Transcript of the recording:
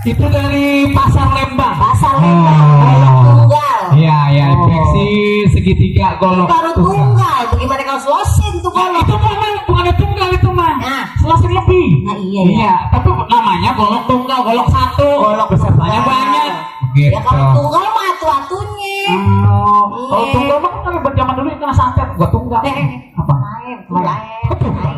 Itu dari Pasar Lembang. Pasar Lembang, golok tunggal. Iya, ya, infeksi segitiga golok Baru tunggal, bagaimana kalau selosin tuh golok? Itu mah bukan tunggal itu mah. Nah, Selosin lebih. Nah, iya, Iya, tapi namanya golok tunggal, golok satu. Golok pesertanya tunggal. banyak. Gitu. Ya kalau tunggal mah atu-atunya. Kalau tunggal mah kan zaman dulu itu kena santet, gua tunggal. Apa? Lain.